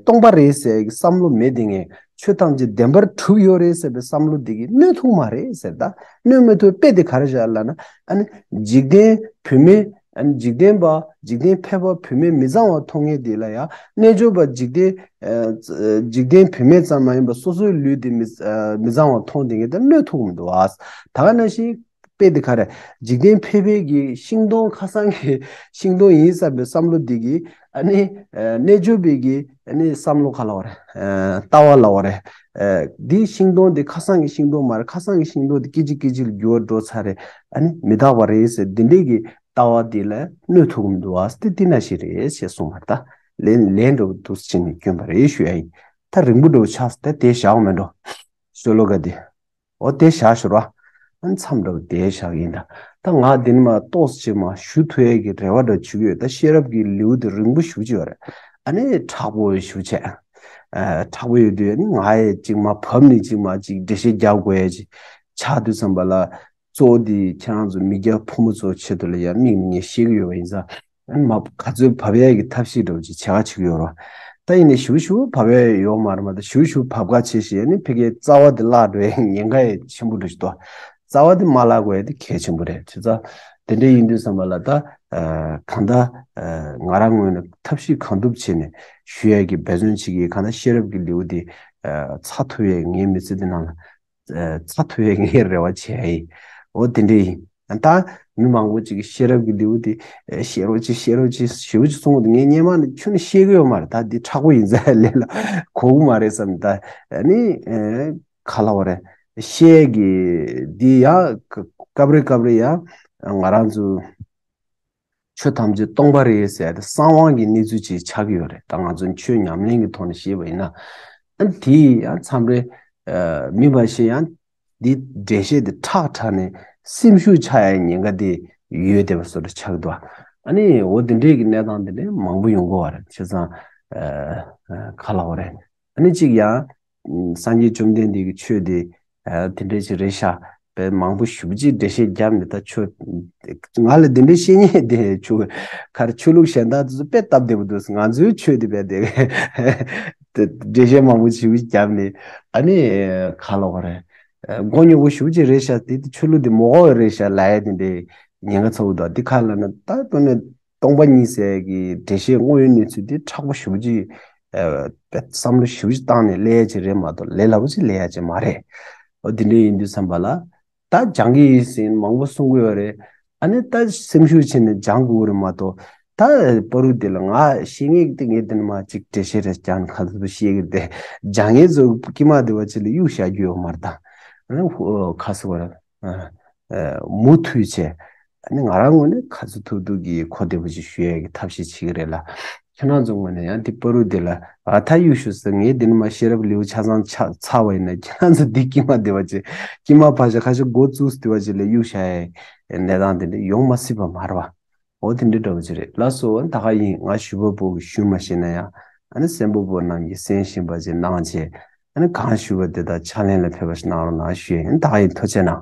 སྟོང་པ་རེད་ཟེར་གྱི་བསམ་བློ་མེད་དེ་ངས་ཆོས་ཐམས་ཅད་བདེན་པར་གྲུབ་ཡོད་རེད་ཟེར་བའི་བསམ་བློ་འདི་གིས་གནོད་ཐུབ་མ་རེད་ཟེར། ད་གནོད་མི་ཐུབ་དཔེ་དེ་ག་རེ་བཞག་ལབ་ན། ཨ་ནི་འཇིག་རྟེན་བུད་མེད། ཨ་ནི་འཇིག་རྟེན་པ་འཇིག་རྟེན་ཕལ་པ་བུད་མེད་མི་གཙང་བ་མཐོང་མཁན་དེ་ལ་ཡང་རྣལ་འབྱོར་པ་འཇིག་རྟེན། འཇིག་རྟེན་བུད་མེད་ཙམ་མ་ཡིན་པ་སོ་སོའི་ལུས་དེ་མི་མི་གཙང་བ་མཐོང་དེ་ངས་ད་གནོད་ཐུབ་མི་འདུག་ཨ། ད་ག་ནང་བཞིན། དཔེ་དེ་ག་རེ། འཇིག་རྟེན་ཕལ་པའི་གི་ཤིང་སྡོང་ཁ་སང་གི་ཤིང་སྡོང་ཡིན་བསམ་པའི་བསམ་བློ་འདི་གིས་ཨ་ནི་རྣལ་འབྱོར་པའི་གི་ཨ་ནི་བསམ་བློ་ག་ལབ་དགོས་རེད། ལྟ་བ་ལབ་དགོས་རེད། འདི་ཤིང་སྡོང་འདི་ཁ་སང་གི་ཤིང་སྡོང་མ་རེད། ཁ་སང་གི་ཤིང་སྡོང་འདི་སྐད་ཅིག་སྐད་ཅིག་ལ་འགྱུར་བ་འགྲོ་ཚར་རེད། ཨ་ནི་མི་རྟག་པ་རེད་ཟེར་འདི་འདྲའི་གི་ལྟ་བ་འདི་ལ་གནོད་ཐུབ་ཀྱི་མི་འདུག་ཨ། དེ་འདི་ན་ཞིག་རེད་ཅེས་གསུངས་པ་རེད། ད་ལན་ལན་འདྲ་བོ་འདུག་ཟེར་ནས་བསྐྱོན་པ་རེད་ཞུ་ཡ་ཡིན། ད་རིང་པོ་འདྲ་བོ་ཆགས་ས་ད་དེ་བཞག་འོ་མེད་འགྲོ། ཤོ་ལོ་ཀ་འདི། འོ་དེ་བཞག་ཞོར་བ། ཨ་མཚམས་འདྲ་བོ་དེ་བཞག་ཡིན་ད། ད་ང་འདི་ནས་མར་ཏོག་ཙམ་ཅིག་མར་ཞུ་ཐུབ་ཡས་ཀྱི་རེ་བ་འདྲ་བྱེད་ཀྱི་ཡོད། ད་ཤེས་རབ་ཀྱི་ལེའུ་དེ་རིང་པོ་ཞེ་པོ་ཅིག་ཡོད་རེད། ཨ་ནི་མཁྲེགས་པོ་ཞེ་པོ་བྱས། ཨ་མཁྲེགས་པོ་ཡོད་དུས་ཨ་ནི་ང་ཡས་ཅིག་མར་བབས་ནས་ཅིག་མར་ཅིག་འགྲེལ་བཤད་རྒྱག་དགོས་ཡས་ཅིག་ཆགས་དུས་ཙམ་པ་ལ། གཙོ་བོ་དེ་ཁྱེད་རང་ཚོ་མི་སྐྱ་ཕོ་མོ་ཚོ་ཆེད་དུ་ལ་ཡ་དམིགས་ནས་ངས་བཤད་ཀྱི་ཡོད་པ་ཡིན་ཙང་། ཨ་ནི་མ་ག་ཚོད་བབས་ཡས་ཀྱི་ཐབས་ཤེས་འདྲ་བོ་ཅིག་བྱེད་ག་བྱེད་ཀྱི་ཡོད་རེད། ད་ཡིན་ནའི་ཞུ་ཞུ་བབས་ཡས་ཡོད་མ་རེད་མ་གཏོགས་ཞུ་ཞུ་བབས་ག་བྱེད་ཞེས་ནི་ཕ་གིའི་རྩ་བ་དེ་བརླག་འགྲོ་ཡས་ཉེན་ཁ་ཡས་ཆེན་པོ་འདྲ་ཞིག་འདུག་རྩ་བ་དེ་མ་བརླག་དགོས་ཡས་དེ་གལ་ཆེན་པོ་རེད། བྱས་ཙང་དེ་འདྲ་ཡིན་དུས་ཙམ་པ་ལ་ད་གང་ལྟར་ང་རང་ངོས་ནས་ཐབས་ཤེས་གང་ཐུབ་བྱས་ནས་ཞུ་ཡས་ཀྱི་འབད་བརྩོན་བྱེད་ཀྱི། གང་ལྟར་ཤེས་རབ་ཀྱི་ལེའུ་དེ་ཚར་ཐུབ་ཡས་ངའི་མི་ཚེ་འདི་ནང་ལ། ཚར་ཐུབ་ཡས་ངས་རེ་བ་བྱས་ཡིན། འོ་དེ་འདྲ་ཡིན། ད་མི་མང་པོ་ཅིག་གིས་ཤེས་རབ་ཀྱི་ལེའུ་དེ་བཤད་རོགས་བྱེད་བཤད་རོགས་བྱེད་ཞེ་པོ་ཅིག་གསུངས་འདུག་ངས་སྔོན་མ་ནས་ཁྱོན་ནས་ཤེས་ཀྱི་ཡོད་མ་རེད། ད་འདི་མཁྲེགས་པོ་ཡིན་ཙང་ལས་ལ་གོ་གི་མ་རེད་བསམ། ད་ནི་ག་ལབ་དགོས་རེད། བཤད་ཀྱི་འདི་ཡང་སྐབས་རེ་སྐབས་རེ་ཡང་ང་རང་ཚོ། ཆོས་ཐམས་ཅད་སྟོང་པ་རེད་ཟེར་ཏེ་གསང་དབང་གི་གནས་ཚུལ་ཅིག་ཆགས་ཀྱི་ཡོད་རེད། ད་ང་ཚོ་ཆོས་ཉམས་ལེན་གྱི་ཐོག་ནས་བཤད་པ་ཡིན་ན། ཨ་ནི་དེ་ཡང་མཚམས་རེ་མི་འབའ་ཞིག་ཡང་འདི་འགྲེལ་བཤད་དེ་ཁྲག་ཁྲག་ནས་སེམས་ཤུགས་ཆག་ཡའི་ཉེན་ཁ་དེ་ཡོད་བསྡད་པ་བཟོ་འདྲ་ཆགས་འདུག་ཨ་ནི་འོ་དེ་འདྲས་ཀྱི་གནས་སྟངས་དེ་འདྲས་མང་པོ་ཡོང་གི་ཡོད་རེད། བྱས་ཙང་ག་ལབ་དགོས་རེད། ཨ་ནི་གཅིག་ཡང་། སངས་རྒྱས་བཅོམ་ལྡན་འདས་ཀྱི་ཆོས་དེ། དེ་འདྲས་ཅིག་རེད་ཤག་པས་མང་པོ་ཞེ་པོ་ཅིག་འགྲེལ་བཤད་བརྒྱབ་ནས་ད་ཆོས། ང་ལ་དེ་འདྲས་བཤད་མཁན་དེ་ཆོས་ག་རེ་ཆོས་ལུགས་གཞན་དག་དེ་ཚོ་དཔེ་སྟབས་བདེ་པོ་འདུག་ང་ཚོའི་ཆོས་དེ་དཔེ་བདེ་གི། འགྲེལ་བཤད་མང་པོ་ཞེ་པོ་ཅིག་བརྒྱབ་ནས་ཨ་ནི་ག་ལབ་དགོས་རེད། མགོ་རྙོག་པོ་ཞེ་པོ་ཅིག་རེད་ཤག་དེ་ཆོས་ལུགས་དེ་མ་དགོས་པ་རེད་ཤག་ལབ་ཡ་དེ་འདྲས་ཉེན་ཁ་ཚ་པོ་འདུག་འདི་ག་ལབ་ན་ད་དཔེར་ན། སྟོང་པ་ཉིད་ཟེར་གྱི་འགྲེལ་བཤད་དངོས་ཡོད་གནས་ཚུལ་འདི་མཁྲེགས་པོ་ཞེ་པོ་ཅིག་ཨ་བསམ་བློ་ཞེ་པོ་ཅིག་བཏང་ནས་ལས་ཡ་ཅིག་རེད་མ་གཏོགས་ལས་སླ་པོ་ཅིག་ལས་ཡ་ཅིག་མ་རེད། འོ་དེ་འདྲ་ཡིན་དུས་ཙམ་པ་ལ། ད་སྦྱང་གི་ཡིན་ཟེར་མང་པོ་གསུང་གི་ཡོད་རེད། ཨ་ནི་ད་སེམས་ཤུགས་ཆེ་ནས་སྦྱང་དགོས་རེད་མ་གཏོགས། ད་བར་དུ་དེ་ལ་ང་ཤེས་ངེས་དེ་ངས་དེ་ནས་མ་ཅིག་འགྲེལ་བཤད་རེ་ཀྱང་ག་ཚོད་ཤེས་ཀྱི་རེད་དེ། སྦྱང་ངེས་ཚོ་དཀྱིལ་མ་དེ་བ་ཅིག་ལ་གཡུག་བཞག་རྒྱུ་ཡོད་མ་རེད་ད། ཨ་ནི་ཁ་སོ་བ་རེད། མུ་མཐུད་བྱས། ཨ་ནི་ང་རང་ངོས་ནས་ག་ཚོད་ཐུབ་ཐུབ་ཀྱིས་གོ་བདེ་པོ་ཅིག་ཞུ་ཡས་ཀྱི་ཐབས་ཤེས་བྱེད་ཀྱི་རེད་ལ། ཁྱེད་རང་ཚོ་ངོས་ནས་ཡང་འདི་བར་དུ་འདི་ལ་ཨ་ད་གཡུག་ཞུ་ཟེར། ངས་འདི་ནས་མར་ཤེས་རབ་ལེའུ་ཆ་ཚང་ཆ་ཚར་བ་ཡིན་ན། ཁྱེད་རང་ཚོ་འདི་དཀྱིལ་མ་བདེ་བ་ཅིག་དཀྱིལ་མ་ཕར་བཞག་ཁ་ཤས་འགོ་བཙུགས་བདེ་བ་ཅིག་ལ་གཡུག་བཞག་ཡས་གནས་སྟངས་དེ་འདྲ་ཡོང་མ་སྲིད་པ་མ་རེད་བ། འོ་དེ་འདྲ་འདྲ་བོ་ཅིག་རེད། ལགས་སོ། ད་ག་ཡིན། ང་ཞུ་བ་པོ་གིས་ཞུ་མ་ཤེས་ན་ཡང་། ཨ་ནི་གསན་པ་པོ་རྣམས་ཀྱིས་གསན་ཤེས་པ་ཅིག་གནང་བྱས། ཨ་ནི་གང་ཞུ་བ་དེ་དག་ཕྱག་ལེན་ལ་ཕེབས་པ་ཞིག་གནང་རོགས་གནང་ཞུ་ཡས་ཡིན། ད་ག་ཡིན། ཐུགས་རྗེ་གནང་།